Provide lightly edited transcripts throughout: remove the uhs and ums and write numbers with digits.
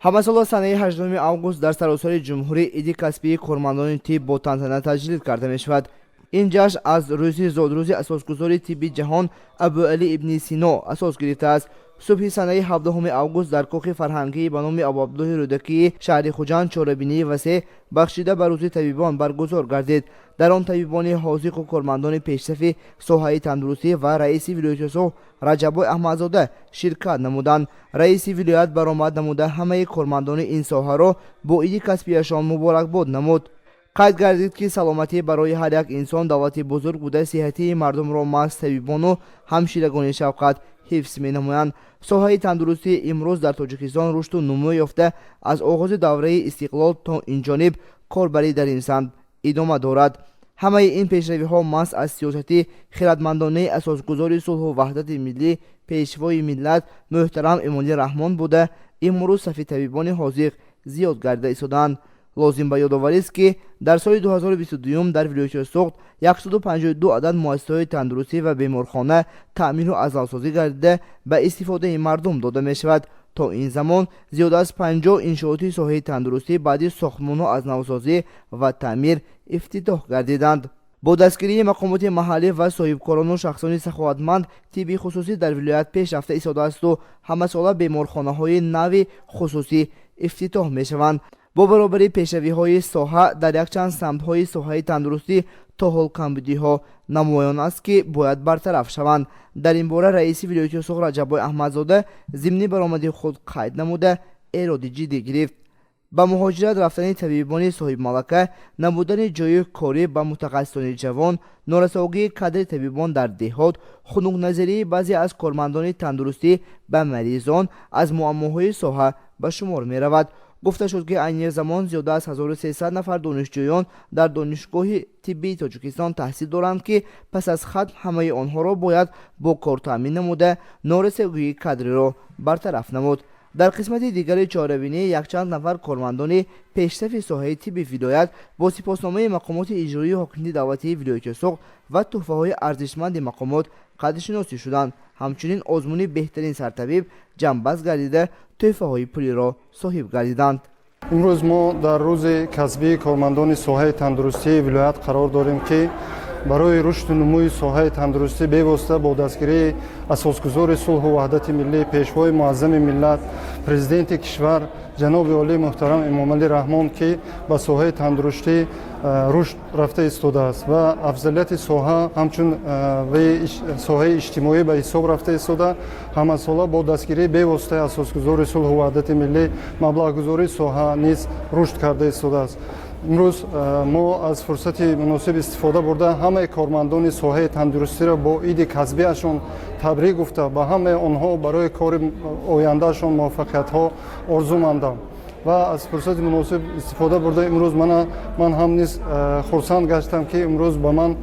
Ҳамасола санаи 8 август дар саросари ҷумҳурӣ иди касбии кормандони тиб бо тантана таҷлил карда мешавад. Ин ҷашн аз рӯзи зодрӯзи асосгузори тибби ҷаҳон Абуалӣ ибни Сино асос гирифтааст. Субҳи санаи 17 август дар кохи фарҳангии ба номи Абуабдуллоҳи Рӯдакии шаҳри Хуҷанд чорабинии васеъ, бахшида ба рӯзи табибон, баргузор гардид. Дар он табибони ҳозиқу кормандони пешсафи соҳаи тандурустӣ ва раиси вилояти Суғд Раҷаббой Аҳмадзода ширкат намуданд. Раиси вилоят баромад намуда, ҳамаи кормандони ин соҳаро бо иди касбияшон муборакбод намуд. Қайд гардид, ки саломатӣ барои ҳар як инсон давлати бузург буда, сиҳатии мардумро маҳз табибону ҳамширагони шафқат ҳифз менамоянд. Соҳаи тандурустӣ имрӯз дар Тоҷикистон рушду нумӯ ёфта, аз оғози давраи истиқлол то инҷониб корбарӣ дар ин самт идома дорад. Ҳамаи ин пешравиҳо маҳз аз сиёсати хиратмандонаи асосгузори сулҳу ваҳдати миллӣ, Пешвои миллат муҳтарам Эмомалӣ Раҳмон буда, имрӯз сафи табибони ҳозиқ зиёд гардида истодаанд. Лозим ба ёдоварист, ки дар соли 2022 дар вилояти Суғд 152 адад муассисаҳои тандурустӣ ва беморхона таъмиру азнавсозӣ гардида, ба истифодаи мардум дода мешавад. То ин замон зиёда аз 50 иншооти соҳаи тандурустӣ баъди сохтмону азнавсозӣ ва таъмир ифтитоҳ гардиданд. Бо дастгирии мақомоти маҳаллӣ ва соҳибкорону шахсони саховатманд тибби хусусӣ дар вилоят пеш рафта истодаасту ҳамасола беморхонаҳои нави хусусӣ ифтитоҳ мешаванд. Бо баробари пешравиҳои соҳа дар якчанд самтҳои соҳаи тандурустӣ то ҳол камбудиҳо намоён аст, ки бояд бартараф шаванд. Дар ин бора раиси вилояти Суғд Раҷаббой Аҳмадзода зимни баромади худ қайд намуда, эроди ҷиддӣ гирифт. Ба муҳоҷират рафтани табибони соҳибмалака, набудани ҷойи корӣ ба мутахассисони ҷавон, норасогии кадри табибон дар деҳот, хунукназарии баъзе аз кормандони тандурустӣ ба маризон аз муаммоҳои соҳа ба шумор меравад. Гуфта шуд, ки айни замон зиёда аз 1300 нафар донишҷӯён дар Донишгоҳи тиббии Тоҷикистон таҳсил доранд, ки пас аз хатм ҳамаи онҳоро бояд бо кор таъмин намуда, норасогии кадриро бартараф намуд. Дар қисмати дигари чорабинӣ якчанд нафар кормандони пешсафи соҳаи тибби вилоят бо сипосномаи мақомоти иҷроии ҳокимияти давлатии вилояти Суғд ва тӯҳфаҳои арзишманди мақомот қадршиносӣ шуданд. Ҳамчунин озмуни беҳтарин сартабиб ҷамъбаст гардида, тӯҳфаҳои пулиро соҳиб гардиданд. Имрӯз мо дар рӯзи касбии кормандони соҳаи тандурустии вилоят қарор дорем, ки барои рушду нумӯи соҳаи тандурустӣ бевосита бо дастгирии асосгузори сулҳу ваҳдати миллӣ, Пешвои муаззами миллат, Президенти кишвар ҷаноби олии муҳтарам Эмомалӣ Раҳмон, ки ба соҳаи тандурустӣ рушд рафта истодааст ва афзалияти соҳа ҳамчун соҳаи иҷтимоӣ ба ҳисоб рафта истода, ҳамасола бо дастгирии бевоситаи асосгузори сулҳу ваҳдати миллӣ маблағгузории соҳа низ рушд карда истодааст. Имрӯз мо аз фурсати муносиб истифода бурда, ҳамаи кормандони соҳаи тандурустиро бо иди касбиашон табрик гуфта, ба ҳамаи онҳо барои кори ояндаашон муваффақиятҳо орзумандам ва аз фурсати муносиб истифода бурда, имрӯз ман ҳам низ хурсанд гаштам, ки имрӯз ба ман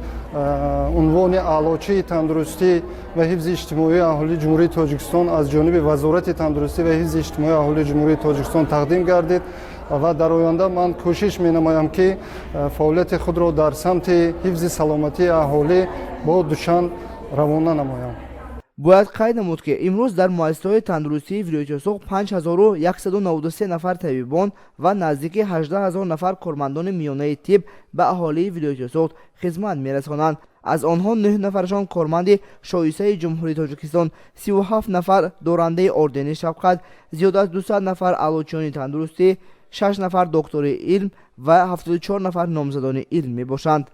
унвони Аълочии тандурустӣ ва ҳифзи иҷтимоии аҳолии Ҷумҳурии Тоҷикистон аз ҷониби Вазорати тандурустӣ ва ҳифзи иҷтимоии аҳолии Ҷумҳурии Тоҷикистон тақдим гардид ва дар оянда ман кӯшиш менамоям, ки фаъолияти худро дар самти ҳифзи саломатии аҳолӣ бо дучанд равона намоям. Бояд қайд намуд, ки имрӯз дар муассисаҳои тандурустии вилояти Суғд 5193 нафар табибон ва наздики 18 000 нафар кормандони миёнаи тиб ба аҳолии вилояти Суғд хизмат мерасонанд. Аз онҳо нӯҳ нафарашон корманди шоистаи Ҷумҳурии Тоҷикистон, 37 нафар дорандаи ордени шафқат, зиёда аз 200 нафар аълочиёни тандурустӣ, шаш нафар доктори илм ва 74 нафар номзадони илм мебошанд.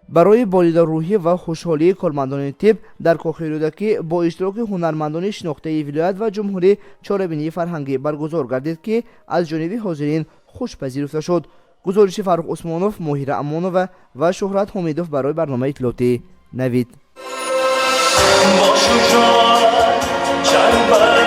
Барои болидарӯҳӣ ва хушҳолии кормандони тиб дар кохи Рӯдакӣ бо иштироки ҳунармандони шинохтаи вилоят ва ҷумҳурӣ чорабинии фарҳангӣ баргузор гардид, ки аз ҷониби ҳозирин хуш пазируфта шуд. Гузориши Фаррух Усмонов, Моҳира Амонова ва Шуҳрат Ҳомидов барои барномаи иттилоотии Навид. Бо шуҷоат чанд.